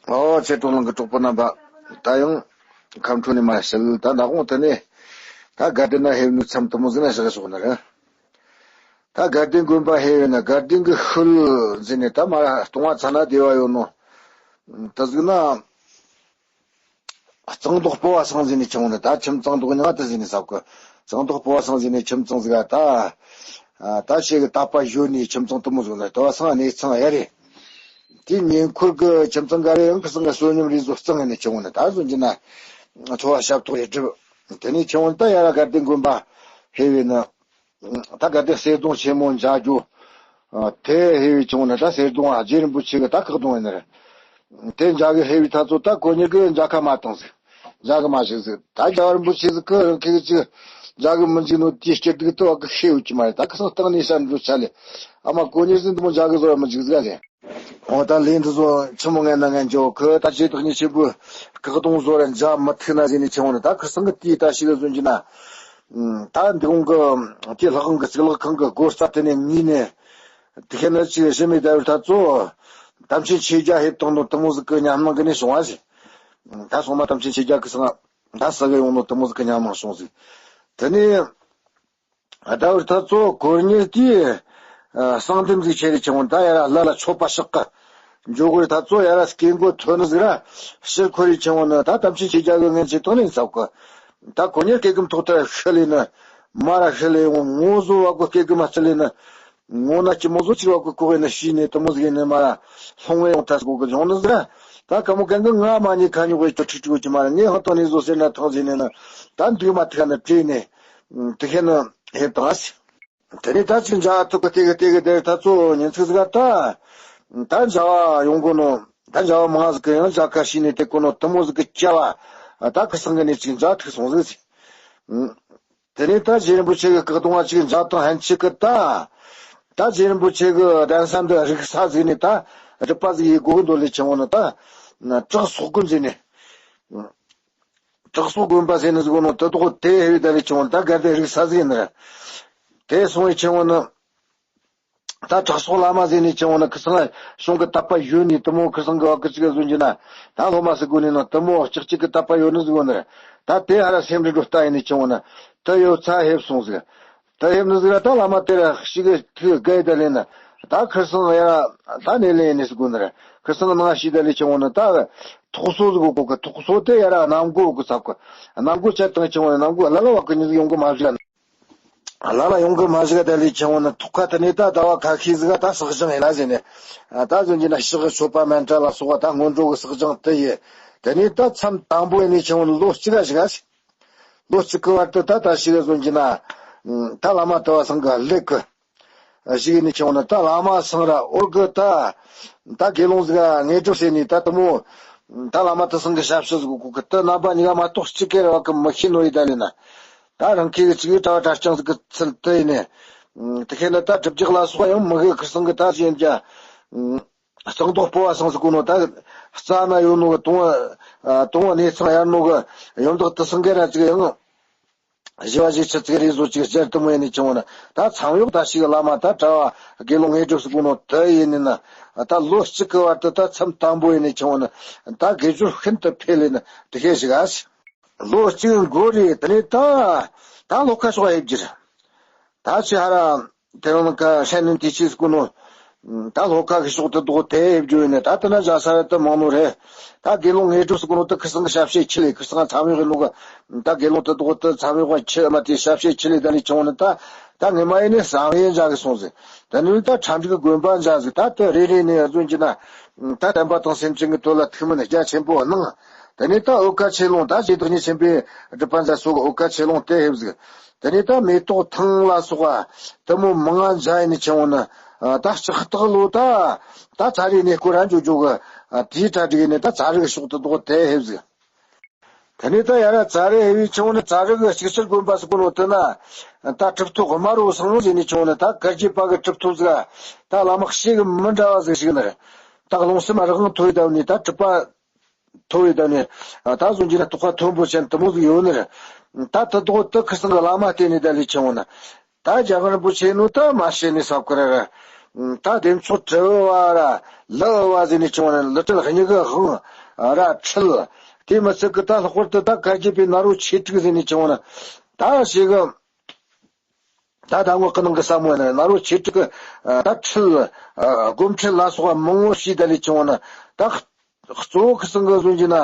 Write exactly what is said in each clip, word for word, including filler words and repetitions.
ཨོ་ཚེ་སྲོག་ལང་གི་གྲོགས་པོ་རྣམ་པ། ད་ཡང་ཁམས་ཕྲུག་ནས་མར་ཞལ་ད་ནག་གོང་དེ་ནས། ད་དགའ་ལྡན་ན་ཧེ་བའི་མཚམས་དུ་མོ་ཟིག་ན་བཞག་ཞོག་ནི་རེད། ད་དགའ་ལྡན་དགོན་པ་ཧེ་བའི་ན་དགའ་ལྡན་གྱི་ཤུལ་ཟེར་ནས་ད་མར་གཏོང་བ་ཚ་ན་བདེ་བ་ཡོད་ནོ། ད་ཟིག་ན། གཙང་མདོག་སྤོ་བ་སང་ཟེར་ནས་ཆེ་བོ་ནི་ད་ཁྱིམ་ཚང་དུ་ཉང་དུ་ཟེར་ནས་ཟབ་གི། གཙང་མདོག་སྤོ་བ་སང་ཟེར་ནས་ཁྱིམ་ཚང་ཟིག་ག་ད། ད་ཞེ་གི་དད་པ་ཞོན་ནས་ཁྱིམ་ཚང་དུ་མོ་ཟིག་ན་དུ་བ་སང་གནས་ཚང་ཡ་རེད། དེ་ཉེ་འཁོར་གི་ཁྱིམ་ཚང་ག་རེ་ཡང་ཁི་སང་གི་བསོད་སྙོམས་རིགས་ཚོ་གཙང་ཡ་ནས་ཆེ་བོ་ནི་ད་ཟོན་གྱི་ན། འཚོ་བ་ཞབས་ཏོག་ཡི་སྒྲུབ། དེ་ནས་ཆེ་བོ་ནི་ད་ཡ་ར་དགའ་ལྡན་དགོན་པ་ཧེ་བའི་ནི། ད་ག་དེ་གསེར་སྡོང་ཆེན་མོ་མཇལ་རྒྱུ། དེ་ཧེ་བའི་ཆུང་ན་ད་གསེར་སྡོང་རྗེ་རིན་པོ་ཆེ་གི་ད་བཀག་སྡོང་ཡིན་ནི་རེད། དེ་མཇལ་གི་ཧེ་བའི་ཐ་ཚོ་ད་གོ་ཉེར་གི་མཇལ་ཁ་མ་བཏང་ཟིག་མཇལ་གི་མ་བཞུགས་ཟིག་ད་རྒྱལ་བ་རིན་པོ་ཆེ་ཟིག་གི་རང་ཁེ་གི་ཅིག་མཇལ་གི་མི་འཇུག་ནོ་དེའི་སྐྱིད་སྡུག་ཏུ་བ་གི་ཤེས་ཡོད་ཀྱི་མ་རེད། ད་ཁི་སང་བཏང་ནས་ས་འགྲོ་ཆ་ལེ། ཨ་མ་གོ་ཉེར་ཟིན་དུ་མོ་མཇལ་གི་བཟོ་བ་མི་འཇུག་ཟིག་ལེ། འོ་ད་ལས་འདི་ཚོ་ཆི་མོ་ངན་ན་ངན་འཇོག་གི་ད་ཇེ་ཐག་ཉེ་ཆེན་པོའི་བཀག་སྡོང་བཟོ་ར་མཇལ་མི་ཐུག་ན་ཟེར་ནས་ཆེ་བོ་ནི་ད་ཁི་སང་གི་དེའི་ད་ཞིག་གི་བཟོ་འཇུག་ན། ད་འདི་གོང་གི་དེ་ལྷག་དབང་གི་གཙུག་ལག་ཁང་གི་སྒོ་རྩ་དེ་ནས་ངུས་ནས། དེ་ཁེ་ན་ཅིག་ཞི་མི་ཟླ་བའི་ཐ་ཚོ། དམ་ཅན་ཆོས་རྒྱལ་ཕེབས་བཏང་ནོ་དུ་མོ་ཟིག་གི་ཉམས་སྣང་གི་ནས་བྱུང་བ་ཞིག་ད་སོང་མ་དམ་ཅན་ཆོས་རྒྱལ་གི་སང་ད་ས་གི་ཡོང་ནོ་དུ་མོ་ཟིག་གི་ཉམས་སྣང་བྱུང་ཟིག་དེ་ནས། ཟླ་བའི་ཐ་ཚོ་གོ་ཉེར་དེ། གསང་འདེམས་ཟིག་ཆེ་རེ་ཆེ་བོ་ད་ཡ་ར་ལ་ལ་ཆོད་པ་ཤག་གི་འཇོག་གི་ཐ་ཚོ་ཡ་ར་སྐད་མགོ་ཐོན་ནི་ཟིག་ར་ཕྱིར་འཁོར་རེ་ཆེ་བོ་ནི་ད་དམ་ཅན་ཆོས་རྒྱལ་གི་ངན་ཆེ་བཏང་ནས་ཟབ་གི་ད་གོ་ཉེར་སྐད་སྒམ་ཐོག་ཏུ་ཤི་ལེ་ནི། མ་ར་ཤི་ལེ་ངོ་ངོ་བཟོ་བ་གོ་སྐད་སྒམ་མ་ཚི་ལེ་ནི། ངོ་ན་ཅི་མོ་བཟོ་ཅི་བ་གོ་གོ་བའི་ནི་ཤི་ནི་དུ་མོ་ཟིག་ནི་མ་ར་ལྷུང་བའི་ཡོང་ཐ་སི་གོ་གི་བྱུང་ནི་ཟིག་ར། ད་ཀ་མོ་གན་གི་ང་མ་ཉི་ཁ་ཉོ་གི་ཅོ་ཁྲིག་ཁྲིག་གི་མ་ར་ངས་ཧང་ཏང་ནི་བཟོ་ཟེར་ན་ཐང་ཟིག་ནི་ནི། ད་འདུག་མ་ཐི་ཁ་ནི་བྲིས་ནི། དེ་ཁེ་ནི་ཧེབ་དང་ཨ་སི། དེ་ནས་ད་ཅིག་མཇལ་ཐུབ་གི་དེ་གི་དེ་གི་དེར་ད་གཙོ་བོ་ཉིན་ཚིག་ཟིག་ད། ད་མཇལ་བ་ཡོང་གོ་ནོ། ད་མཇལ་བ་མང་ཟིག་གི་ཡང་མཇལ་ཁ་ཤི་ནས་དེ་གོ་ནོ་དུ་མོ་ཟིག་གི་སྐྱ་བ། ད་ཁི་སང་གི་ནས་ཅིག་མཇལ་ཐུབ་སོང་ཟིག་ཟིག་དེ་ནས་ད་རྗེ་རིན་པོ་ཆེ་གི་བཀག་སྡོང་བ་ཅིག་མཇལ་དང་ཧན་ཆི་གི་ད། ད་རྗེ་རིན་པོ་ཆེ་གི་གདན་ས་འདི་རིག་ས་ཟིག་ནས་ད་སྒྲུབ་པ་ཟིག་ཡི་གོ་གི་འདོད་ལས་ཆེ་བོ་ནི་ད། བྲག་སོག་དགོན་ཟིག་ནས། བྲག་སོག་དགོན་པ་ཟེར་ནི་ཟིག་ནོ་དེ་དོག་དེ་ཧེ་བའི་ད་ལས་ཆེ་བོ་ནི་ད་གལ་ཏེ་རིག་ས་ཟིག་ནི། དེ་སོང་བའི་ཆེ་བོ་ནི། ད་བྲག་སོག་བླ་མ་ཟེར་ནས་ཆེ་བོ་ནི་ཁི་སང་གཞུང་གི་དད་པ་ཡོད་ནི་དུ་མོ་ཁི་སང་གི་བ་ཁི་ཅིག་ག་བཟོ་འཇུ་ན། ད་སློབ་མ་ཟིག་གོ་ནི་ནི་དུ་མོ་ཅིག་ཅིག་གི་དད་པ་ཡོད་ནི་ཟིག་ཡོད་ནི། ད་དེ་ཧ་ར་སེམས་རི་འགྲོ་ལྟ་ཡིན་ནི་ཆེ་བོ་ནི། དུ་ཡོད་ཚ་ཧེབ་སོང་ཟིག་ད་ཧེབ་ནི་ཟིག་ར་ད་བླ་མ་དེ་ར་ཞིག་གི་ཐུག་གི་ད་ལེ་ནི། ད་ཁི་སང་ཡ་ར་ད་ནེ་ལེ་ཡིན་ནི་ཟིག་གོ་ནི་ར། ཁི་སང་ནང་ཤི་ད་ལེ་ཆེ་བོ་ནི་ད། ཐོག་སོ་ཟིག་གོ་གི་ཐོག་སོ་དེ་ཡ་ར་གནམ་སྒོ་གི་ཚབ་གི་གནམ་སྒོ་ཆ་དང་ཆེ་བོ་ནི་གནམ་སྒོ་ལ་ལ་བ་གི་ནི་ཟིག་ཡོང་གི་མ་བཞག་ལ་ལ་ཡོང་གི་མ་བཞག་ད་ལེ་ཆེ་བོ་ནི་ཐོག་ཁ་དེ་ནས་ད་ཟླ་བ་ཁ་ཤས་ཟིག་ད་བསགས་སྦྱང་ཡིན་ལ་ཟེར་ནས། ད་ཟོན་གྱི་ན་ཕྱག་གི་མཆོད་པ་མཎྜལ་ལ་སོགས་པ་ད་སྔོན་འགྲོ་གི་བསགས་སྦྱང་དེ་ཡིན། དེ་ནས་ད་མཚམས་དང་པོ་ཡིན་ནས་ཆེ་བོ་ནི་ལོ་གཅིག་ག་ཞིག་ག་ཞིག་ལོ་གཅིག་གི་བར་དུ་ད་ད་ཞིག་ག་ཟོན་གྱི་ན། ད་བླ་མ་དུ་བ་སང་གི་ལེགས་གི་ཞིག་ནི་ཆེ་བོ་ནི་ད་བླ་མ་སང་ར་འོར་གི་ད། ད་དགེ་སློང་ཟིག་ག་ངེས་སྒྲུབ་ཟེར་ནི་ད་དུ་མོ། ད་བླ་མ་དུ་སང་གི་ཞབས་ཕྱི་ཟིག་གོ་གི་ད་རྣམ་པ་གཉིས་ཀ་མ་གཏོགས་གཅིག་གེ་ར་བ་གི་མི་ཤེས་ནོ་ཡི་ད་ལེ་ན། ད་རང་ཁྱེད་ཀྱི་ཅིག་གྲྭ་བ་གྲྭ་རྐྱང་ཟིག་གི་ཚུལ་དུ་ཡིན་ནི། དེ་ཁེ་ན་ད་གྲུབ་རྒྱག་ལ་སོགས་ཡང་མི་གི་ཁི་སང་གི་ད་ཅི་ཡིན་ཀྱ། གཙང་ཏོག་སྤོ་བ་སང་ཟིག་གོ་ནོ་ད། རྩ་ན་ཡོད་ནོ་གི་དུང་བ། དུང་བ་གནས་ཚང་ཡར་ནོ་གི་ཡོན་བདག་དུ་སང་གེ་ར་ཅིག་ཡང་། བཞི་བ་བཞི་ཆུ་ཚིག་རེ་བཟོ་ཅིག་སྦྱར་དུ་མོ་ཡེ་ནས་ཆུང་བ་ན་ད་མཚམས་གཡོག་ད་ཞིག་བླ་མ་ད་གྲྭ་བ་དགེ་སློང་ངེས་སྒྲུབ་སུ་གོ་ནོ་དུ་ཡེ་ནས་ན་ད་ལོ་གཅིག་གི་བར་དུ་ད་མཚམས་དང་པོ་ཡེ་ནས་ཆུང་བ་ན་ད་དགེ་སྦྱོར་ཤིན་ཏུ་འཕེལ་ལེ་ན་དེ་ཤེས་ཞིག་ཨ་ལོ་གཅིག་འགོར་རེ་དེ་ནས་ད་ད་ལོ་ཁ་ཤོག་ཡེ་བསྒྱུར་ད་ཆི་ཧ་ར། དེ་རིང་ཁ་ཧྲན་ནི་དེ་ཆི་སྐུ་ནོ། ད་ལྷོ་ཁ་གི་ཕྱོགས་དེ་དོག་དེ་ཡེབ་རྒྱུ་ཡིན་ནི་ད་དེ་ན་བཞག་ས་རེད་དུ་མང་ནོ་རེད། ད་དགེ་སློང་ངེས་སྒྲུབ་སྐུ་ནོ་དེ་ཁི་སང་གི་ཞབས་ཕྱི་ཆི་ལེ་ཁི་སང་ཚང་མི་གི་ནོ་གི། ད་དགེ་སློང་དེ་དོག་དེ་ཚང་མི་གི་ཆི་མ་དེ་ཞབས་ཕྱི་ཆི་ལེ་ད་ནི་ཆུང་ནི་ད། ད་ངེ་མ་ཡིན་ནི་བཟང་ཡིན་འཇག་གི་སོང་ཟིག་ད་ནི་ད་ཁྲ་འབྲུག་གི་དགོན་པ་འཇག་ཟིག་ད་དེ་རེ་རེ་ནི་ཨ་ཟུན་གྱི་ན། ད་བསྟན་པ་དང་སེམས་ཅན་གི་དོན་ལ་ཐུགས་སྨོན་རྒྱ་ཆེན་པོ་གནང་། དེ་ནས་ད་འོལ་ཁ་ཆེ་ལོང་ད་རྗེ་བདག་ཉིད་ཆེན་པོའི་སྒྲུབ་པ་མཛད་སོགས་འོལ་ཁ་ཆེ་ལོང་དེ་ཧེབ་ཟིག་དེ་ནས་ད་མེ་ཏོག་ཐང་ལ་སོགས་དེ་མོ་མང་ང་མཇལ་ནས་ཆེ་བོ་ནི། ད་ལྕགས་སྟག་ལོ་ད། ད་ཚ་རེ་ནས་སྐོར་ར་འཇོག་འཇོག་གི། དེའི་གྲ་སྒྲིག་ནས་ད་ཚ་རེ་གི་ཕྱོགས་དེ་དོག་དེ་ཧེབ་ཟིག་དེ་ནས་ད་ཡ་ར་ཚ་རེ་ཧེ་བའི་ཆེ་བོ་ནི་ཚ་རེ་གི་གཅིག་ཤར་དགོན་པ་སོགས་ནོ་དེ་ན། ད་གྲུབ་ཐོབ་དམར་རོ་སང་ལོ་ཟེར་ནས་ཆེ་བོ་ནི་ད་གར་གྱི་པ་གི་གྲུབ་ཐོབ་ཟིག་ད་བླ་མ་ཤེས་གི་མི་འདྲ་བ་ཟིག་ཞིག་ནི། ད་རླུང་སེམས་རང་ཐོས་ད་ནི་ད་གྲུབ་པ། ཐོ་བའི་ད་ནི། ད་གཟུགས་འགྱུར་ན་རྟོགས་པ་མཐོན་པོ་ཅན་དུ་མོ་ཟིག་ཡོད་ནི་རེད། ད་དུ་དོག་དུ་ཁི་སང་གི་བླ་མ་བསྟེན་ནི་ད་ལས་ཆེ་བོ་ན། ད་རྒྱ་གར་རིན་པོ་ཆེ་ནོ་ད་མ་ཤེས་ནི་སབ་ཀི་ར་ར། ད་དེ་ཚོ་དྲི་བ་ར་ལག་བ་ཟེར་ནས་བྱུང་བ་ན་ལི་ཁྲི་སྨྱུ་གུ་དབང་ར་ཁྲིད། དེ་མི་ཚད་གི་ད་ལྷག་པར་དུ་ད་བཀའ་བརྒྱུད་པའི་ནཱ་རོ་ཆོས་དྲུག་ཟེར་ནས་བྱུང་བ་ན་ད་ཞིག་གི་ད་ད་ངོ་གི་ནང་གི་ས་མོ་ཡིན་ན་ནཱ་རོ་ཆོས་དྲུག་གི་ད་ཁྲིད་སྒོམ་ཁྲིད་ལ་སོགས་པ་མང་བོ་ཞིག་ད་ལས་བྱུང་བ་ན་ད། གཙོ་བོ་ཁི་སང་གི་བཟོ་རྒྱུ་ན།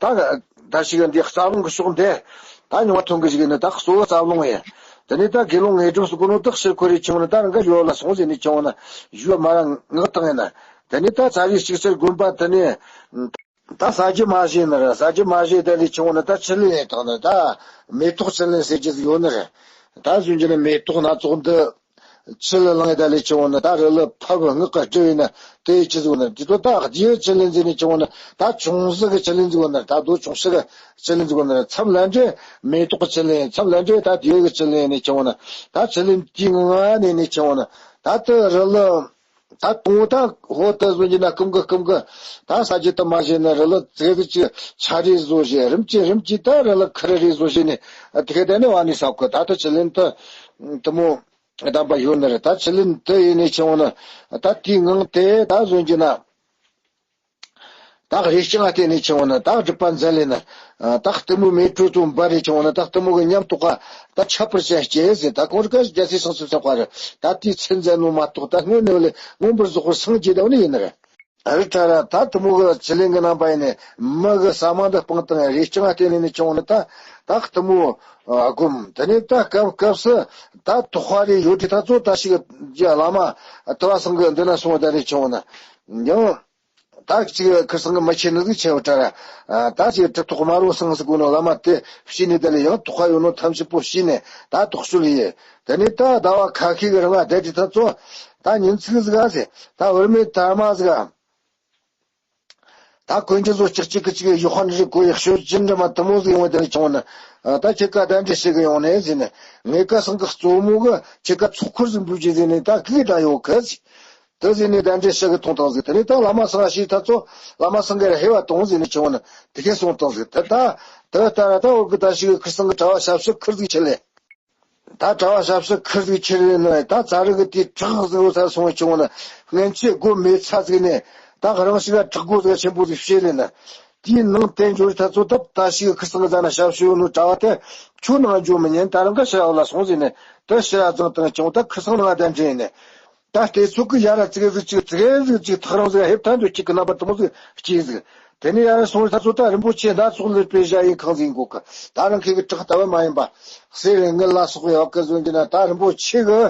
ད་ད་ཞིག་འདི་རྩ་རླུང་གི་ཕྱོགས་འདི་ད་ཉུང་བ་ཐོན་གི་ཞིག་ནི་ད་གཙོ་བོ་རྩ་རླུང་ཡིན། དེ་ནས་ད་དགེ་སློང་ངེས་སྒྲུབ་སུ་གོ་ནོ་དག་ཕྱིར་འཁོར་རེ་བྱུང་ནི་ད་རང་ག་ཡོད་ལ་སོང་ཟེར་ནས་བྱུང་ན་ཡོད་མ་ར་ངག་དང་ཡིན་ན། དེ་ནས་ད་ཚ་བའི་ཞིག་ཕྱིར་དགོན་པ་དེ་ནས་ད་ཟ་རྒྱུ་མ་བཞེས་ནི་ར་ཟ་རྒྱུ་མ་བཞེས་དེ་ལས་བྱུང་ནི་ད་ཆུ་ལེན་ཡིན་དང་ནི་ད་མེ་ཏོག་ཆུ་ལེན་ཟེར་རྒྱུ་ཡོད་ནི་ར། ད་བཟོ་རྒྱུ་ནི་མེ་ཏོག་སྣ་ཚོགས་འདི། ཆུ་ལ་ལངས་ཡ་ད་ལས་བྱུང་བ་ན་ད་རི་ལ་ཕབ་སྔགས་ཀ་སྒྲུབ་ཡིན་ན་དེ་ཡི་ཆི་ཟིག་ན་དེ་ཚོ་ད་རྗེ་ཆུ་ལེན་ཟེར་ནས་བྱུང་བ་ན་ད་ཆུང་ཟིག་གི་ཆུ་ལེན་ཟིག་ན་ད་རྡོ་ཆུང་ཟིག་གི་ཆུ་ལེན་ཟིག་ན་མཚམས་ལ་འདྲེ་མེ་ཏོག་གི་ཆུ་ལེན་མཚམས་ལ་འདྲེ་ད་རྗེ་གི་ཆུ་ལེན་ནས་བྱུང་བ་ན་ད་ཆུ་ལེན་དེའི་ངང་ནས་ནས་བྱུང་བ་ན་ད་དེ་རི་ལ་ད་དུང་ད་ཧོ་ད་བཟོ་རྒྱུ་ན་སྐུམ་གི་སྐུམ་གི་ད་ས་རྒྱུ་ད་མ་བྱས་ན་རི་ལ་ཙེ་གི་ཅི་ཆ་རེ་བཟོ་བྱས་རིམ་གྱིས་རིམ་གྱིས་ད་རི་ལ་ཁུ་རེ་རེ་བཟོ་བྱས་ནས་དེ་ག་དེ་ནས་བ་ནས་ས་ཁོ་ད་ད་ཆུ་ལེན་ད་དུ་མོ། གདམས་པ་ཡོད་ནི་རེད། ད་ཆུ་ལེན་དུ་ཡིན་ནས་ཆེ་བོ་ནི། ད་དེའི་ངང་དེ་ད་བཟོ་རྒྱུ་ན། ད་རེ་ལྕང་ང་བརྟེན་ནས་ཆེ་བོ་ནི་ད་སྒྲུབ་པ་མཛད་ལས་ནི། ད་གཏི་མུག་མེ་དྲོད་དུ་འབར་རེ་ཆེ་བོ་ནི་ད་གཏི་མུག་གི་ཉམས་རྟོགས་པ་ད་ཁྱད་པར་ཅན་སྐྱེ་ཟེར། ད་གོང་རི་ཀ་རྒྱལ་སྲས་སངས་སུ་ཆགས་པ་རེད། ད་དེའི་ཚེ་མཛད་ནོ་མ་གཏོགས་ད་སྔོན་ནས་ལས་མངོན་པར་རྫོགས་པར་སངས་རྒྱས་ད་ནི་ཡིན་ནི་རེད། རི་ཁྲ་ར་ད་གཏི་མུག་གི་ཆུ་ལེན་གི་རྣམ་པ་ཡིན་ནི་མི་གི་ཟ་མ་འདི་སྤངས་བཏང་རེ་ལྕང་ང་བརྟེན་ནས་ནི་ཆེ་བོ་ནི་ད་ད་གཏི་མུག་སྒོམ། དེ་ནས་ད་སྐབས་སྐབས་སུ་ད་དོགས་པ་རེ་ཡོད་དེ་ད་གཙོ་ད་ཞིག་རྒྱ་བླ་མ་དུ་བ་སང་གི་འདི་ན་སོང་བ་ད་རེ་ཆུང་བ་ན་ཡང་ད་ཅིག་ཁིར་སང་གི་མི་ཆེ་ནི་ཟིག་ཆེ་བ་ད་ར། ད་ཅིག་གྲི་ཐོག་དམར་པོ་སང་ཟིག་གོ་ནོ་བླ་མ་དེ་ཤི་ནི་ད་ལས་ཡང་དོགས་པ་ཡོད་ནོ་ཐམས་ཅད་པོ་ཤི་ནས་ད་དོགས་གཅོད་ཡིན། དེ་ནས་ད་ཟླ་བ་ཁ་ཤས་ཀྱི་རིང་ང་བསྡད་དེ་ད་གཙོ་ད་ཉིན་ཚིག་ཟིག་ཨ་ཟེ་ད་བུད་མེད་དར་མ་ཟིག་ཨ། ད་དཀོན་མཆོག་ཚོ་ཅིག་ཅིག་གི་ཅིག་ཡོ་ཧན་རི་གོ་ཡག་ཤོས་ཅི་འདྲ་མ་དུ་མོ་ཟིག་ཡོང་བ་དེ་ནས་བྱུང་ན། ད་ཁྱེད་ཀ་གདན་འདྲེན་ཞིག་གི་ཡོང་ནས་ཟིན་ནས་ངེད་ཀ་སང་གི་གཙོ་མོ་གི་ཁྱེད་ཀ་ཚོགས་འཁོར་ཟིག་འབུལ་གྱི་ཟིན་ནས་ད་གི་ད་ཡོད་གི་ཟིག་དེ་ཟིན་ནས་གདན་འདྲེན་ཞིག་གི་ཐོང་ཐང་ཟིག་དེ་ནས་ད་བླ་མ་སང་ཞིག་ད་ཚོ་བླ་མ་སང་གི་ར་ཧེ་བ་དོང་ཟིན་ནས་བྱུང་ན་དེ་གས་སོང་ཐང་ཟིག་དེ་ད་དེ་ལྟ་ར་ད་འོ་གི་ད་ཞིག་གི་ཁིར་སང་གི་གྲྭ་བ་ཞབས་ཞུ་ཁིར་ཟིག་ཆེ་ལེ། ད་གྲྭ་བ་ཞབས་ཞུ་ཁིར་ཟིག་ཁྱེར་ཡོད་ནི་ད་ཙ་རི་གི་དེའི་བྲག་ཟིག་ཡོད་ས་སོང་བ་བྱུང་ན་སྔན་ཆད་སྒོ་མེད་ས་ཟིག་ནས་ད་རང་ཞིག་ལ་བྲག་སྒོ་ཟིག་ཆེན་པོ་ཟིག་བཤད་ལེ་ན། དེའི་ནང་དེ་འབྱོར་ད་ཚོ་ད་ད་ཞིག་ཁིར་སང་གི་ཟ་ན་ཞབས་ཞུ་ཡོད་ནོ་གྲྭ་བ་དེ་ཁྱོད་ནང་འཇོག་མི་ཉན་ད་རང་ག་ཕྱིར་ཡོད་ལ་སོང་ཟིག་ནས་དེ་ཕྱིར་ར་བརྫངས་བཏང་བྱུང་ད་ཁིར་སང་ནང་གདན་འདྲེན་ཡིན་ནས། ད་ལྟའི་ཚོགས་ཀྱི་ཡ་ར་ཙི་གེ་ཟིག་ཅིག་ཙི་གེ་ཟིག་ཅིག་ཐག་རིང་ཟིག་ཧེབ་ཐང་དུ་གཅིག་གི་རྣམ་པ་དུ་མོ་ཟིག་སྐྱེས་ཟིག་དེ་ནས་ཡ་ར་སོང་ད་ཚོ་ད་རིན་པོ་ཆེ་ད་ཚོགས་ལས་པའི་ཞ་ཡི་ཁང་ཟིག་འགོ་གི་ད་རང་ཁྱེད་ཀྱི་བྲག་ལྟ་བུ་མ་ཡིན་པ་གསེར་དངུལ་ལ་སོགས་པའི་བ་ཀི་བཟོ་རྒྱུ་ན་ད་རིན་པོ་ཆེ་གི་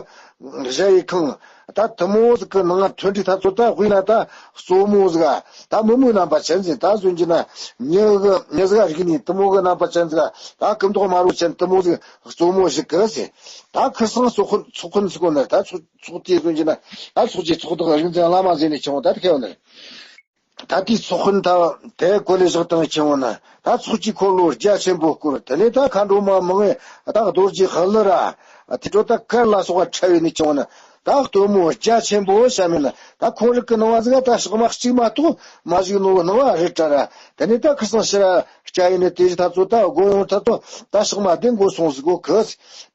ཞ་ཡི་ཁང་ད་དུ་མོ་ཟིག་གི་ནང་ཐོན་དུས་ད་ཚོ་ད་དབུས་ན་ད་གཙོ་མོ་ཟིག་ད་མི་མོའི་རྣམ་པ་ཅན་ཟིག་ད་བཟོ་རྒྱུ་ན་མྱི་གི་མྱི་ཟིག་རིག་ནི་དུ་མོ་གི་རྣམ་པ་ཅན་ཟིག་ད་སྐུ་མདོག་དམར་པོ་ཅན་དུ་མོ་ཟིག་གཙོ་མོ་ཞིག་གི་ཟིག་ད་ཁིར་སང་ཚོགས་ཁོ་ཚོགས་ཁོ་ཚོགས་ཁོ་ན་ད་ཚོགས། ཚོགས་དེ་ཟུང་གི་ན་ད་ཚོགས་ཀྱི་ཚོགས་བདག་རིག་འཛིན་བླ་མ་ཟེར་ནས་ཆུང་ད་ཁེལ་ནས། ད་དེའི་ཚོགས་དཔོན་ད་དེ་གོ་ལས་བཞག་དང་ཆུང་ན་ད་ཚོགས་ཀྱི་འཁོར་ལོ་རྒྱ་ཆེན་པོ་བསྐོར་དེ་ནས་ད་མཁའ་འགྲོ་མ་མང་བས་ད་རྡོ་རྗེ་ཧ་ལི་ར་དེ་འགྲོ་ད་གར་ལ་སོགས་པ་ཁྲ་བའི་ནས་ཆུང་ན་ད་སྟོན་མོ་རྒྱ་ཆེན་པོ་བྱ་མིན་ད་ཁོང་རིག་གི་སྣང་བ་ཟིག་ད་ཞག་མ་གཅིག་མ་གཏོགས་མ་བཞུགས་ནོ་སྣང་བ་རེད་དྲ་ར་དེ་ནས་ད་ཁིར་སང་ཕྱིར་ར། སྐྱ་ཡིན་ནི་དེ་བཞིན་ད་ཚོ་ད་སྒོ་ཡོང་ད་ཚོ་ད་ཕྱག་མ་བདེ་མགོ་སོང་ཟིག་གོ་གི།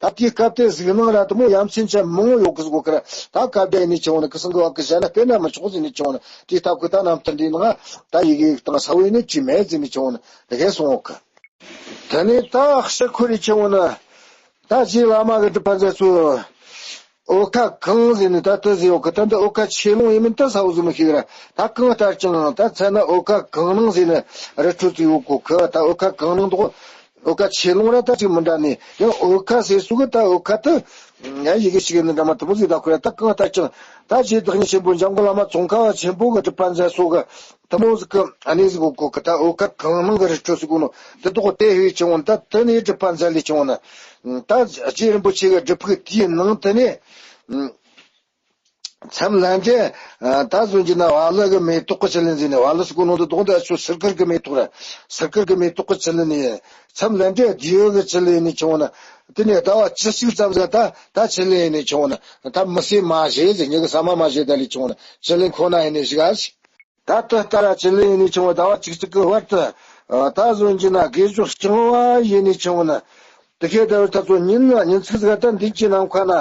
ད་དེའི་སྐབས་དེ་གཟིགས་སྣང་ར་དུ་མོ་ཡ་མཚན་ཅན་མང་བོ་ཡོད་གི་ཟིག་གོ་གི་ར་ད་སྐབས་དེ་ཡིན་ནི་ཆེ་བོ་ནི་ཁི་སང་གི་བ་གི་གཞན་ན་དཔེ་ན་མི་ཆོག་ཟིག་ནི་ཆེ་བོ་ནི་དེའི་སྟབས་གི་ད་རྣམ་ཐར་འདིའི་ནང་ད་ཡི་གེ་དང་ས་བོ་ཡིན་ནི་ཅི་མེད་ཟིག་ནི་ཆེ་བོ་ནི་དེ་གས་སོང་གི། དེ་ནས་ད་ཕྱིར་འཁོར་རི་ཆེ་བོ་ནི་ད་རྗེ་བླ་མ་གི་སྒྲུབ་པ་མཛད་ཚུལ། འོལ་ཁ་གང་ཟེར་ནས་ད་ལྟ་ཟེར་ཡོད་གི་ད་འདི་འོལ་ཁ་ཆེ་ལུང་ཡིན་མིན་ད་ས་བོ་ཟིག་མི་ཤེས་གི་ར་ད་གང་ལྟར་ཀྱང་ད་མཚན་ན་འོལ་ཁ་གང་ནང་ཟེར་ནས་རི་ཁྲོད་ཟིག་ཡོད་གོ་གི་ད་འོལ་ཁ་གང་ནང་འདུག་འོལ་ཁ་ཆེ་ལུང་ར་ད་ཅིག་མི་འདྲ་ནས་ཡང་འོལ་ཁ་ཟེར་སུ་གི་ད་འོལ་ཁ་ད་ཡང་ཡི་གེ་ཞིག་ཡིན་ནི་འདྲ་མ་དུ་མོ་ཟིག་ད་ཁོ་ར་ད་གང་ལྟར་ཀྱང་ད་རྗེ་བདག་ཉིད་ཆེན་པོ་འཇམ་མགོན་བླ་མ་ཙོང་ཁ་བ་ཆེན་པོ་གི་སྒྲུབ་པ་མཛད་སོ་གི་དུ་མོ་ཟིག་གི་ཨ་ནི་ཟིག་གོ་གི་ད་འོལ་ཁ་གང་ནང་གི་རི་ཁྲོད་ཟིག་གོ་ནོ་དེ་དོག་དེ་ཧེ་ཆེ་བོ་ད་དེ་ནས་སྒྲུབ་པ་མཛད་ལས་ཆེ་བོ་ན། ད་རྗེ་རིན་པོ་ཆེ་གི་སྒྲུབ་ཕུག་དེའི་ནང་དུ་ནས། མཚམས་ལན་འདྲེ། ད་བཟོ་རྒྱུ་ན་བ་ལི་གི་མེ་ཏོག་གི་ཆུ་ལེན་ཟིན་ནས་བ་ལི་སུ་གོ་ནོ་དུ་དོག་འདི་ཨ་ཆུ་སིར་ཁིར་གི་མེ་ཏོག་ར་སིར་ཁིར་གི་མེ་ཏོག་གི་ཆུ་ལེན་ནས་མཚམས་ལན་འདྲེ་རྡེའུ་གི་ཆུ་ལེན་ནས་བྱུང་ན་དེ་ནས་ཟླ་བ་བཅུ་གཅིག་ཙམ་ཟིག་ད་ད་ཆུ་ལེན་ནས་བྱུང་ན་ད་མི་སེ་མ་བཞེས་ཟིན་ཉི་གི་ཟ་མ་མ་བཞེས་ད་ལས་བྱུང་ན་ཆུ་ལེན་ཁོ་ན་ཡིན་ནས་ཞིག་ཨ་ཞིག་ད་ལྟ་ལྟ་ར་ཆུ་ལེན་ཡིན་ནས་བྱུང་བ་ཟླ་བ་བཅུ་གཅིག་གི་བར་དུ་ད་བཟོ་རྒྱུ་ན་དགེ་སྦྱོར་རྐྱང་བ་ཡིན་ནས་བྱུང་ན། དེ་ཁའི་ཟླ་བའི་ཐ་ཚོ་ཉིན་ལ་ཉིན་ཚིགས་ཟིག་ད་འདི་ཅི་ནམ་མཁའ་ན་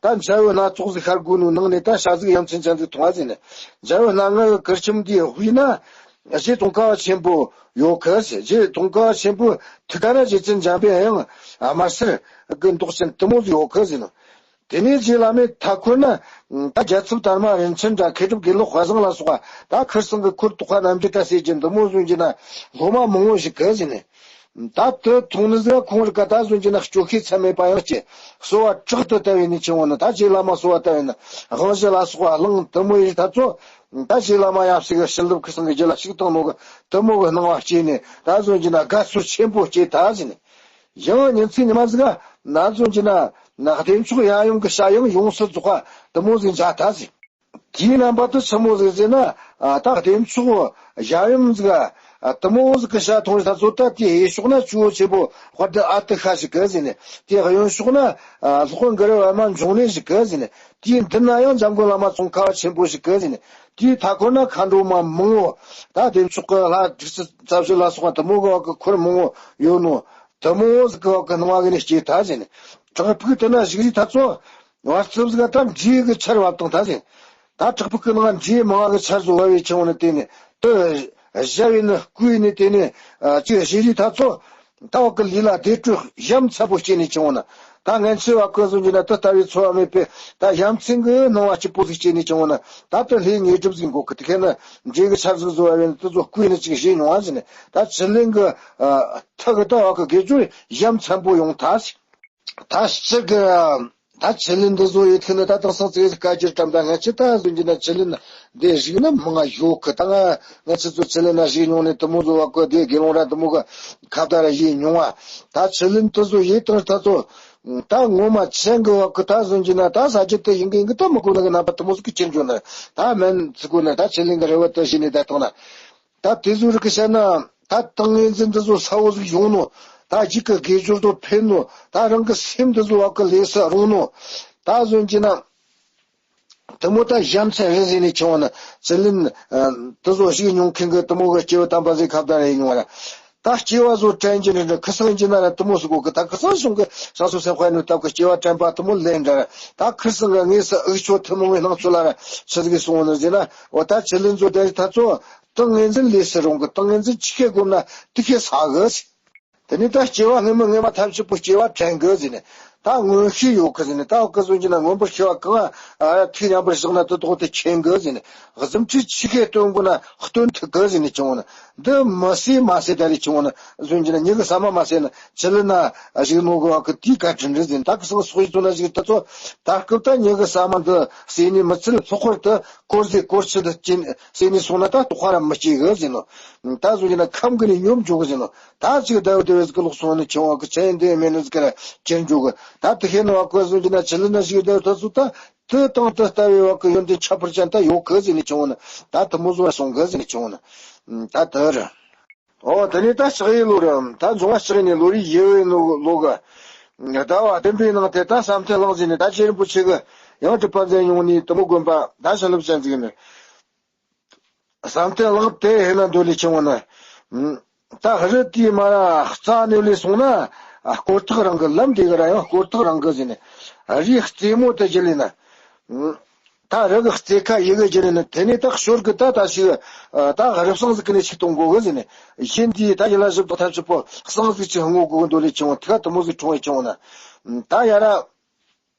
ད་འཇའ་འོད་སྣ་ཚོགས་ཟིག་ཤར་དགོས་ནོ་ནང་ནས་ད་ཤ་ཟིག་ཡ་མཚན་ཅན་ཟིག་མཐོང་བ་ཟིན་ནས། འཇའ་འོད་སྣ་ལྔ་གི་གུར་ཁྱིམ་འདིའི་དབུས་ན་རྗེ་ཙོང་ཁ་བ་ཆེན་པོ་ཡོད་གི་ཟེར། རྗེ་ཙོང་ཁ་བ་ཆེན་པོའི་ཐུགས་ཀ་ན་རྗེ་བཙུན་འཇམ་པའི་དབྱངས་དམར་སེར་གི་མདོག་ཅན་དེ་མོ་ཟིག་ཡོད་གི་ཟེར་ནོ། དེ་ནས་རྗེ་བླ་མའི་མཐའ་འཁོར་ན་ད་རྒྱལ་ཚབ་དར་མ་རིན་ཆེན་དྲ་མཁས་གྲུབ་དགེ་ལེགས་དཔལ་བཟང་ལ་སོགས་པ་ད་ཁིར་ཚང་གི་འཁོར་དོགས་པ་རྣམ་འགྱུར་ད་ཟེར་གྱི་འདི་མོ་བཟོ་གྱི་ན་སློབ་མ་མང་བོ་ཞིག་གི་ཟེར་ནས། ད་དེ་མཐོང་ནི་ཟིག་ཁོང་རི་ཀ་ད་བཟོ་གྱི་ན་སྐྱོ་ཤས་ཚད་མེད་པ་ཡང་སྐྱེ། གསོལ་བ་དྲག་ཏུ་བཏབ་པས་ནི་ཆེ་བོ་ནི་ད་རྗེ་བླ་མ་གསོལ་བ་བཏབ་པས་ནི་དབང་བཞི་ལ་སོགས་པ་བླངས་དེ་མོ་ཡི་ད་ཚོ། ད་རྗེ་བླ་མ་ཡབ་སྲས་གི་བྱིན་རླབས་ཁིར་ཚང་གི་རྒྱུད་ལ་ཞུགས་བཏང་ནོ་གི་དེ་མོ་གི་སྣང་བ་སྐྱེས་ནས་ད་བཟོ་གྱི་ན་དགའ་ཚོར་ཆེན་པོ་སྐྱེས་ད་ཟེར་ནས། ཡང་ཉིན་ཚིགས་ཉི་མ་ཟིག་ག་ན་བཟོ་གྱི་ན་ན་བདེ་མཆོག་ཡབ་ཡུམ་གི་ཞལ་ཡང་ཡོངས་སུ་རྫོགས་པ་དེ་མོ་ཟིག་མཇལ་ད་ཟེར། དེའི་རྣམ་པ་དེ་ཆི་མོ་ཟིག་ཟེར་ན། ཨ། ད་བདེ་མཆོག་ཡབ་ཡུམ་ཟིག་ཨ། དེ་མོ་ཟིག་གི་ཞལ་མཐོང་ད་ཚོ་ད་དེའི་གཡས་ཕྱོགས་ན་ཇོ་བོ་ཆེན་པོ་དཔལ་ལྡན་ཨ་ཏི་ཤ་ཞིག་གི་ཟེར་ནས། དེའི་གཡོན་ཕྱོགས་ན། ཨ། སློབ་དཔོན་གུ་རུ་པདྨ་འབྱུང་གནས་ཞིག་གི་ཟེར་ནས། དེའི་མདུན་ན་ཡང་འཇམ་མགོན་བླ་མ་ཙོང་ཁ་བ་ཆེན་པོ་ཞིག་གི་ཟེར་ནས། དེའི་མཐའ་འཁོར་ན་མཁའ་འགྲོ་མ་མང་བོ། ད་བདེ་མཆོག་གི་ལྷ་དྲུག་ཅུ་རྩ་བཞི་ལ་སོགས་པ་དེ་མོ་གི་འཁོར་མང་བོ་ཡོད་ནོ། དེ་མོ་ཟིག་གི་སྣང་བ་གི་ནས་སྐྱེས་ད་ཟེར་ནས། བྲག་ཕུག་དེ་ན་བཞུགས་རིས་ད་ཚོ། བར་ཙམ་ཟིག་ད་འབྲས་གི་ཆར་བབས་དང་ད་ཟེར། ད་བྲག་ཕུག་གི་ནང་འབྲས་མང་གི་ཆར་ཟོ་བ་བའི་ཆེ་བོ་ནི་དེ་ནི་དེ་བཞར་བའི་ནི་བསྐུས་ནི་དེ་ནི་ཅིག་བཞུགས་རིས་ད་ཚོ། ད་བ་གི་ལུས་ལ་བདེ་དྲོད་ཡ་མཚན་པོ་སྐྱེས་ནི་ཆེ་བོ་ནི། ད་ངན་ཆེ་བ་གི་བཟོ་རྒྱུ་ན་དེ་ལྟ་བུའི་ཚོར་བ་མེད་པས་ད་ཡ་མཚན་གི་སྣང་བ་སྐྱིད་པོ་ཟིག་སྐྱེས་ནི་ཆེ་བོ་ནི། ད་དེ་ལྷའི་དངོས་གྲུབ་ཟིག་འགོག་གི་དེ་ཁའི་ནི་འབྲས་གི་ཆར་ཟིག་ཟོ་བ་བའི་ནི་དེ་ཚོ་བསྐུས་ནི་ཅིག་བཞེས་མྱོང་བ་ཟེར་ནི། ད་ཕྱི་གླིང་གི་ཐག་གི་ད་བ་གི་དགེ་སྦྱོར་ཡ་མཚན་པོ་ཡོང་ད་ཟེར། ད་སྤྱིར་གི་ད་ཕྱི་གླིང་འདི་ཚོ་ཡོད་ཐུག་ནི་ད་དེང་སང་ཙིག་ཟིག་བཀའ་བསྒྱུར་དྲན་པ། ང་ཆི་ད་བཟོ་རྒྱུ་ན་ཕྱི་གླིང་འདི་བཞུགས་ནི་མང་ང་ཡོད་གི། ད་ང་ང་ཆི་ཚོ་ཕྱི་གླིང་ན་བཞུགས་མྱོང་ནི་དེ་མོ་ཚོ་བ་གི་དེ་དགེ་སློང་ར་དེ་མོ་གི་ཁ་བརྡ་ར་ཡེད་མྱོང་བ། ད་ཕྱི་གླིང་དེ་ཚོ་ཡོད་དང་ད་ཚོ་ད་ངོ་མ་ཆེན་གི་བ་གི་ད་བཟོ་རྒྱུ་ན་ད་ས་ཆ་དེ་ཡིན་གི་ཡིན་གི་ད་མི་གོ་ནི་གི་རྣམ་པ་དེ་མོ་ཟིག་གི་ཁྱེར་འགྱོ་ནི། ད་མིན་ཚིག་གོ་ནི་ད་ཕྱི་གླིང་གི་རེ་བ་དེ་བཞིན་ནི་ད་ཐོང་ན། ད་དེ་ཚོ་རིགས་ཀྱི་བཤད་ན། ད་ཏིང་ངེ་འཛིན་འདི་ཚོ་ཚ་བོ་ཟིག་ཡོང་ནོ། ད་རྒྱུད་ཀྱི་དགེ་སྦྱོར་དུ་འཕེལ་ནོ། ད་རང་གི་སེམས་འདི་ཚོ་བ་གི་ལས་སུ་རུང་ནོ། ད་བཟོ་རྒྱུ་ན། དེ་མོ་ད་ཡ་མཚན་རེད་ཟེར་ནས་ཆུང་བ་ན་ཕྱི་གླིང་། དེ་ཚོ་ཞིག་མྱོང་མཁན་གི་དེ་མོ་གི་སྐྱེ་བོ་དམ་པ་ཟིག་ཁ་བརྡ་རེ་མྱོང་བ་ན། ད་སྐྱེ་བ་ཚོ་དྲན་གྱི་རེད་འདྲ་ཁུ་སང་གྱི་ན་ར་དེ་མོ་ཟིག་གོ་གི། ད་ཁུ་སང་གཞུང་གི་ས་སོ་སེམས་དཔའ་ནི་སྟབས་ཀྱི་སྐྱེ་བ་དྲན་པ་དེ་མོ་ལེན་འདྲ། ད་ཁུ་སང་གི་དངོས་སུ་འུག་ཆོ་ཐུན་མོང་བའི་སྣང་ཚུལ་ལ་ར་ཆི་ཟིག་གི་སོང་བ་ན་ཟེར་ན། འོ་ད་ཕྱི་གླིང་ཚོ་དེ་རིགས་ད་ཚོ། ཏིང་ངེ་འཛིན་ལས་སུ་རུང་གི། ཏིང་ངེ་འཛིན་ཆི་ཤེས་སྒོམ་ན་དེ་ཤེས་ས་གི། དེ་ནས་ད་སྐྱེ་བ་སྔ་མ་སྔ་མ་ཐམས་ཅད་པོ་སྐྱེ་བ་དྲན་གི་ཟེར་ནས། ད་མངོན་ཤེས་ཡོད་གི་ཟེར་ནས། ད་འོ་གི་བཟོ་རྒྱུ་ན་མངོན་པར་ཤེས་པ་གང་ཨ་ཐུགས་མཉམ་པར་བཞག་ན་དེ་ཐོག་ཏུ་མཁྱེན་གི་ཟེར་ནས། གཟིམ་ཁྲིད་ཆི་ཤེས་སྟོན་དགོས་ན་སྟོན་ཐུབ་གི་ཟེར་ནས་བྱུང་བ་ན། འདི་མི་སྲིད་མ་ཟེར་ད་རེ་བྱུང་བ་ན་བཟོ་རྒྱུ་ན་མྱི་གི་ཟ་མ་མ་ཟེར་ན་ཕྱི་གླིང་ན་བཞུགས་ནོ་གི་བ་གི་དེའི་བཀའ་དྲིན་རེད་ཟེར་ནས། ད་གི་སང་སོག་ཡིག་ཚོ་ན་བཞུགས་ད་ཚོ། ད་སྐབས་ད་མྱི་གི་ཟ་མ་འདི་ཟོས་ནས་མི་ཚད་ལྷག་པར་དུ་དཀོར་ཟས་དཀོར་ཆུ་འདི་སྐྱེ་ཟོས་ནས་སོང་ན་ད་དོགས་པ་ར་མི་སྐྱེ་གི་ཟེར་ནོ། ད་བཟོ་རྒྱུ་ན་ཁམས་གི་ནས་ཉོབ་འཇོག་གི་ཟེར་ནོ། ད་ཅིག་ཟླ་བ་དེ་བས་ཀྱི་ལོག་སོང་ནས་ཆེ་བ་གི་ཚན་འདི་མེད་ནི་ཟིག་ག་ར་ཅན་འཇོག་གི། ད་དེ་ཤེས་ནི་བ་གི་བཟོ་རྒྱུ་ན་ཕྱི་གླིང་ན་ཞིག་ཟླ་བ་དེ་ཚོ་ད་དེ་དང་དེ་ལྟ་བའི་བ་གི་ཡོན་ཏན་ཁྱད་པར་ཅན་ད་ཡོད་གི་ཟེར་ནས་ཆུང་བ་ན། ད་དེ་མོ་བཟོ་བ་སོང་གི་ཟེར་ནས་ཆུང་བ་ན། ད་དེ་རེད། ཨོ་དེ་ནས་ད་ཕྱག་ཡིག་ལོ་རེད། ད་འབྱུང་བ་ཕྱག་ཡིག་ནས་ལོ་རེ་ཡི་བའི་ནོ་ལོ་གི། ཟླ་བ་བདུན་པའི་ནང་དེ་ད་བསམ་གཏན་གླིང་ཟེར་ནས། ད་རྗེ་རིན་པོ་ཆེ་གི་ཡང་གྲུབ་པ་མཛད་མྱོང་ནི་དེ་མོ་དགོན་པ་ད་བྱིན་རླབས་ཅན་ཟིག་ནི། བསམ་གཏན་གླིང་དེ་ཧེ་ན་འདོད་ལས་ཆུང་བ་ན། ད་རི་དེའི་མ་ར་རྩ་ནས་ལས་སོང་ན། སྐོར་ཐག་རིང་གི། ལམ་དེ་གི་ར་ཡང་སྐོར་ཐག་རིང་གི་ཟེར་ནས། རིའི་རྩེ་མོ་དེ་བརྒྱུད་ལས་ན། ད་རི་གི་རྩེ་ཁ་ཡི་གེ་བརྒྱུད་ལས་ན། དེ་ནས་ད་ཞོར་གི་ད་ད་ཞིག་ད་རི་བསང་ཟིག་གི་ནས་ཞིག་གཏོང་དགོ་གི་ཟེར་ནས། གཞན་དེའི་ད་ཡི་ལ་བཞི་བདག་ཐམས་ཅད་པོ་བསང་ཟིག་ཅིག་སྔོ་དགོ་གི་འདོད་ལས་ཆུང་བ། ཐུགས་དེ་མོ་ཟིག་འཁྲུངས་ཡི་ཆུང་བ་ན། ད་ཡ་ར།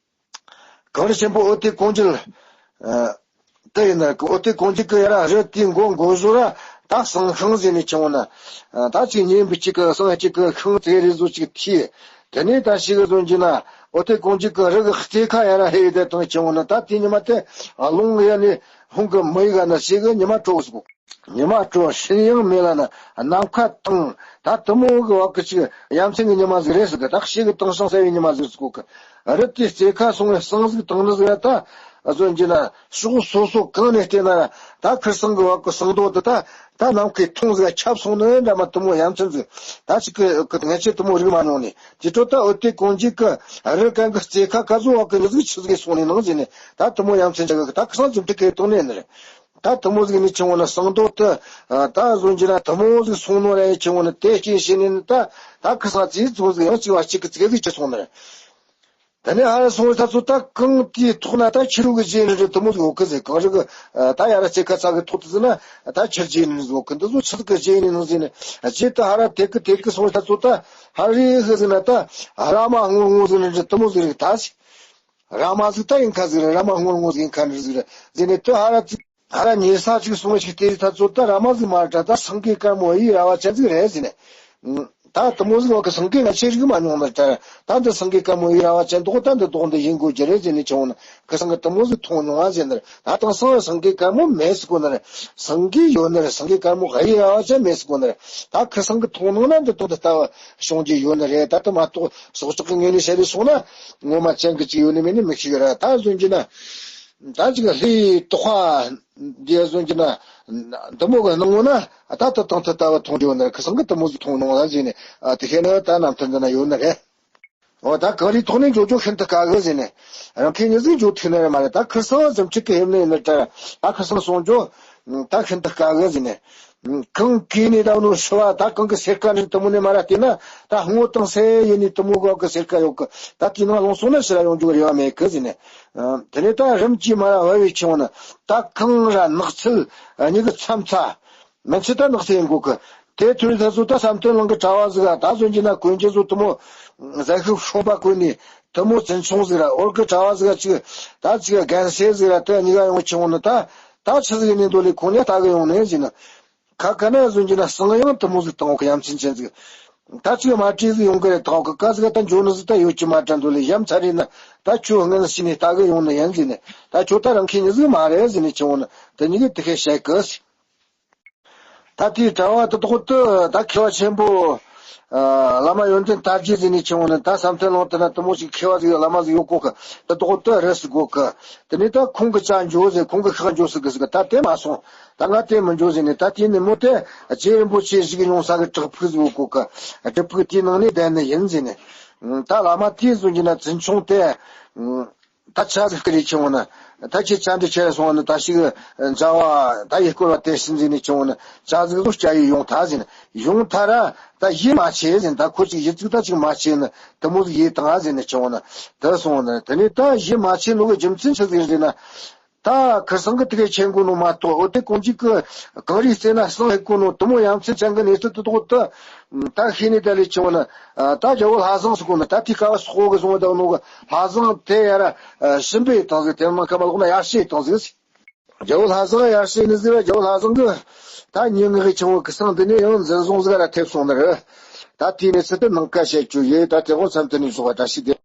གངས་རི་ཆེན་པོ་ཨོ་ཏི་ཀོང་ཇི། ཨ། དེ་ཡིན་ན་ཨོ་ཏི་ཀོང་ཇི་གི་ཡ་ར་རི་དེའི་མགོ་མགོ་ཟུར་ར་ད་བསང་ཤིང་ཟེར་ནས་ཆུང་བ་ན། ཨ། ད་ཅིག་ཉིན་བུ་གཅིག་གི་བསང་གཅིག་གི་ཤིང་རྩེ་རེ་ཟུར་གཅིག་ཐིས། དེ་ནས་ད་ཞིག་གི་བཟོ་རྒྱུ་ན་ཨོ་ཏི་ཀོང་ཇི་གི་རི་གི་རྩེ་ཁ་ཡ་ར་ཧེ་ཡི་དེ་དང་ཆུང་བ་ན། ད་དེ་ཉི་མ་དེ་ལུང་ཡ་ནས་ཧོང་གི་མི་ཡི་ག་ན་ཞིག་གི་ཉི་མ་དྲོ་གི་ཟིག་ཉི་མ་དྲོ་ཤིང་ཡང་མེད་ལ་ན་ནམ་མཁའ་དྭངས། ད་དེ་མོ་གི་བ་གི་ཅིག་ཡ་མཚན་གི་ཉི་མ་ཟིག་རེད་ཟེར་གི། ད་ཞིག་གི་དྭངས་ཤིང་གསལ་བའི་ཉི་མ་ཟིག་ཟེར་གོ་གི། རི་དེའི་རྩེ་ཁ་སོང་བའི་བསང་ཟིག་བཏང་ནི་ཟིག་ར་ད་བཟོ་རྒྱུ་ན་ཕྱོགས་སོ་སོ་གང་ནས་བལྟས་ན་ར་ད་ཁིར་ཚང་གི་བ་གི་བསང་རྡོ་དེ་ད་ད་ནམ་མཁའི་མཐོངས་ཟིག་ཁྱབ་སོང་ནི་འདྲ་མ། དེ་མོ་ཡ་མཚན་ཟིག་ད་ཅིག་གི་གི་ངེད་ཚོས་དེ་མོ་རིག་མ་མྱོང་ནི། དེ་འཕྲོ་ད་ཨོ་ཏི་ཀོང་ཇི་གི་རི་གན་གི་རྩེ་ཁ་ག་ཟོ་བ་གི་ནི་ཟིག་ཆི་ཟིག་སོང་ནི་ནང་ཟིག་ནི། ད་དེ་མོ་ཡ་མཚན་ཅིག་གི་ད་ཁིར་ཚང་འཛུམ་ཁྲིད་གི་གཏོང་ནི་ནི་རེད། ད་དེ་མོ་ཟིག་ནི་ཆེ་བོ་ན་སང་དོ་ཏི། ད་བཟོ་རྒྱུ་ན་དེ་མོ་ཟིག་སོང་ནོ་རེད། ཆེ་བོ་ན་དེ་སྐྱེས་ཤེས་ནི་ད་ད་ཁི་སང་ཙི་ཙི་ཟིག་ཡང་གཅིག་བ་གཅིག་གི་ཙི་གེ་ཟིག་ཅི་སོང་ནི་རེད། ད་ནི་ཧ་ར་སོང་ད་ཚོ་ད་གང་དེའི་ཐོག་ན་ད་ཁྱི་རུ་གི་རྗེས་ནི་རེད། དེ་མོ་ཟིག་འོ་གི་ཟེར། གངས་རི་གི་ད་ཡ་ར་ཙེ་ཁ་ཚ་གི་ཐོག་ཏུ་ཟིན་ན་ད་ཁྱི་རྗེས་ནི་ཟིག་འོ་གི། འདི་ཚོ་ཆི་ཟིག་གི་རྗེས་ནི་ནང་ཟིན་ནི་རྗེས་ད་ཧ་ར་དེ་གི་དེ་གི་སོང་ད་ཚོ་ད་ཧ་རི་ཧི་ཟིན་ན་ད་ར་མ་སྔོ་སྔོ་ཟིན་ནི་རེད། དེ་མོ་ཟིག་རེད་ད་ཟིག་ར་མ་ཟིག་ད་ཡིན་ཁ་ཟིག་རེད། ར་མ་སྔོ་སྔོ་ཟིག་ཡིན་ཁ་ནི་ཟིག་རེད་ཟེར་ནས་དེ་ཧ་ར་ཙི། ཧ་ར་ཉེ་ས་ཅིག་སོང་ཞིག་དེ་ད་ཚོ་ད་ར་མ་ཟིག་མ་རེད། ད་སེང་གེ་དཀར་མོ་ཡི་ར་བ་ཅན་ཟིག་རེད་ཟེར་ནས། ད་དེ་མོ་ཟིག་བ་གི་སེང་གེ་ང་ཆེ་རིག་མ་མྱོང་ནི་ད་ད་འདི་སེང་གེ་དཀར་མོ་ཡི་ར་བ་ཅན་དོག་ད་འདི་དོག་འདི་ཡིན་དགོས་རྒྱུ་རེད་ཟེར་ནས་ཆུང་ནི། ཁི་སང་གི་དེ་མོ་ཟིག་མཐོང་མྱོང་བ་ཟེར་ནི་རེད། ད་དེང་སང་སེང་གེ་དཀར་མོ་མེད་ཟེར་གོ་ནི་རེད། སེང་གེ་ཡོད་ནི་རེད། སེང་གེ་དཀར་མོ་ཡི་ར་བ་ཅན་མེད་ཟེར་གོ་ནི་རེད། ད་ཁི་སང་གི་མཐོང་ནང་ན་འདི་དོག་འདི་ལྟ་བུ་བྱུང་རྒྱུ་ཡོད་ནི་རེད། ད་དེ་མ་གཏོགས་སྲོག་ཆགས་ཀྱི་ངོས་ནས་བཤད་དེ་སོང་ན་ངོ་མ་ཅན་གི་ཅིག་ཡོད་ནི་མེད་ནི་མི་ཤེས་གི་ར། ད་བཟོ་རྒྱུ་ན། ད་ཅིག་ལྷའི་དོགས་པ་འདི་བཟོ་རྒྱུ་ན། འདི་མོ་གི་སྣང་ངོ་ན་ད་ལྟ་དང་ཐུ་ལྟ་བུ་མཐོང་རྒྱུ་ཡོད་ནི་རེད། ཁི་སང་གི་དེ་མོ་ཟིག་མཐོང་མྱོང་ལ་ཟེར་ནས་དེ་ཤེས་ནི་ད་རྣམ་ཐར་འདི་ན་ཡོད་ནི་རེད། འོ་ད་གངས་རིའི་ཐོག་ནས་འགྲོ་རྒྱུ་ཤིན་ཏུ་དཀའ་གི་ཟེར་ནས། རང་ཁྱེད་ཉིད་ཟིག་འགྲོ་ཐུབ་ནི་རེད་མ་རེད། ད་ཁི་སང་ཟིམ་ཆུ་གི་ཧེམ་ནས་ཡིན་ནི་ད་ད་ཁི་སང་སོང་རྒྱུ་ད་ཤིན་ཏུ་དཀའ་གི་ཟེར་ནས། གངས་གི་ནས་ད་ནོ་ཤི་བ་ད་གངས་གི་སེར་ཀ་ནས་དེ་མོ་ནས་མ་ར་བལྟས་ན་ད་སྔོ་དང་སེ་ཡིན་ནས་དེ་མོ་གི་གི་སེར་ཀ་ཡོད་གི། ད་དེའི་ནང་ལོངས་སོང་ན་ཕྱིར་ར་ཡོང་རྒྱུ་རེ་བ་མེད་གི་ཟེར་ནས། དེ་ནས་ད་རིམ་གྱིས་མ་ར་བབས་པའི་ཆུང་ནི་ད་གངས་ར་ནགས་ཚལ་གཉིས་གི་མཚམས་ཚ། མན་ཆད་ད་ནགས་ཚལ་ཡིན་དགོས་གི། དེ་ཐོན་ད་ཚོ་ད་བསམ་གཏན་གླིང་གི་གྲྭ་བ་ཟིག་ད་བཟོ་རྒྱུ་ན་གོན་རྒྱུ་ཚོ་དེ་མོ་ཟ་ཤུག་ཤོང་པ་གོན་ནས་དེ་མོ་བཙུན་ཆུང་ཟིག་ར། འོར་གི་གྲྭ་བ་ཟིག་ཅིག་ད་ཅིག་རྒན་སེ་ཟིག་ར། དེ་གཉིས་ཀ་ཡོང་ཆུང་ནི་ད་ད་ཆི་ཟིག་ཡིན་ནི་འདོད་ལས་ཁོང་ཉ་ལྟ་གི་ཡོང་ནི་ཟིན་ནི། ཁ་ཁ་ན་བཟོ་རྒྱུ་ན་སང་ཡང་དེ་མོ་ཟིག་བཏང་གི་ཡ་མཚན་ཅན་ཟིག་ད་ཅིག་མ་བྲིས་ཟིག་ཡོང་གི་རེད། བཏང་གི་ཀ་ཟིག་ད་འཇོ་ནི་ཟིག་ད་ཡོད་ཀྱི་མ་དྲན་འདོད་ལས་ཡ་མཚན་རེད་ན་ད་ཁྱོད་སྔན་ཕྱི་ནས་ལྟ་གི་ཡོང་ནི་ཡིན་ཟིན་ནི། ད་ཁྱོད་ད་རང་ཁྱེད་ཉིད་ཟིག་མ་རེད་ཟིན་ནི་ཆུང་ནི། དེ་གཉིས་ཀྱིས་དེ་ཤེས་བཤད་གི། ད་དེའི་གྲྭ་བ་དེ་དོག་ཏུ་ད་མཁས་པ་ཆེན་པོ། ཨ། བླ་མ་ཡོན་ཏན་དར་རྒྱས་ཟེར་ནས་ཆེན་པོ་ནི་ད་བསམ་གཏན་ལུང་དེ་ན་དེ་མོ་ཞིག་མཁས་པ་ཟིག་བླ་མ་ཟིག་ཡོད་གོ་གི། དེ་དོག་ཏུ་རེད་ཟེར་གོ་གི། དེ་ནས་ད་ཁོང་གི་ཅག་འགྱོ་ཟེར། ཁོང་གི་ཤག་འགྱོ་ཟེར་གི་ཟིག་ད་དེ་མ་སོང་། ད་ང་དེ་མི་འགྱོ་ཟེར་ནས་ད་དེ་ནས་མོ་དེ་རྗེ་རིན་པོ་ཆེ་བཞུགས་མྱོང་ས་གི་བྲག་ཕུག་ཟིག་ཡོད་གོ་གི། བྲག་ཕུག་དེའི་ནང་ནས་བསྡད་ནི་ཡིན་ཟེར་ནས། ད་བླ་མ་དེ་བཟོ་རྒྱུ་ན་བཙུན་ཆུང་དེ། ད་ཆ་ཟིག་ཀི་རེ་ཆེ་བོ་ན། ད་ཁྱེད་ཆ་འདི་ཁྱེར་སོང་བ་ན་ད་ཞིག་མཛའ་བ་ད་ཡིད་སྐོར་བ་དེ་སྲིད་འཛིན་ནས་ཆེ་བོ་ན་ཆ་ཟིག་ལོ་སྐྱ་ཡི་ཡོང་ཐ་ཟིན་ཡོང་ཐ་ར། ད་ཡིད་མ་ཆེས་ཟིན་ད་ཁོ་ཅིག་ཡིད་ཚིག་ད་ཅིག་མ་ཆེས་ན་དེ་མོ་ཟིག་ཡིད་དང་ཨ་ཟིན་ནས་ཆེ་བོ་ན་དེ་སོང་བ་ན། དེ་ནས་ད་ཡིད་མ་ཆེས་ནོ་གི་རྒྱུ་མཚན་ཆི་ཟིག་ཟིན་ན། ད་ཁར་སང་གི་དེ་གའི་ཆེན་གོ་ནོ་མ་གཏོགས་འོ་དེ་གོང་ཅིག་གི་གངས་རིའི་རྩེ་ན་སང་ཧེ་གོ་ནོ་དེ་མོ་ཡ་མཚན་ཅན་གི་གནས་ཚུལ་དེ་དོག་ཏུ། ད་ཤེས་ནི་ད་ལས་ཆེ་བོ་ན། ད་རྒྱལ་པོ་ལྷ་བཟང་ཟེར་གོ་ན་ད་དེའི་སྐབས་སོག་གི་སོང་བ་ད་ནོ་གི་ལྷ་བཟང་དེ་ཡ་ར་ཤིན་པོའི་ཐང་ཟིག་དེ་མ་ཁ་མ་ལོག་ན་ཡར་ཤེས་ཐང་ཟིག་རྒྱལ་པོ་ལྷ་བཟང་ཡར་ཤེས་ནི་ཟིག་ར་རྒྱལ་པོ་ལྷ་བཟང་གི་ད་ཉིན་ངག་གི་ཆང་བོ་གི་སང་དེ་ནས་ཡང་འཛིན་བཟུང་ཟིག་ར་ཐེབས་སོང་ནི་རེད། ད་དེའི་གནས་ཚུལ་དེ་ནང་ཀ་བཤད་རྒྱུ་ཡོད། ད་དེ་དགོང་མཚམས་དེ་ནས་བཟོ་བ་བཀྲ་ཤིས་བདེ།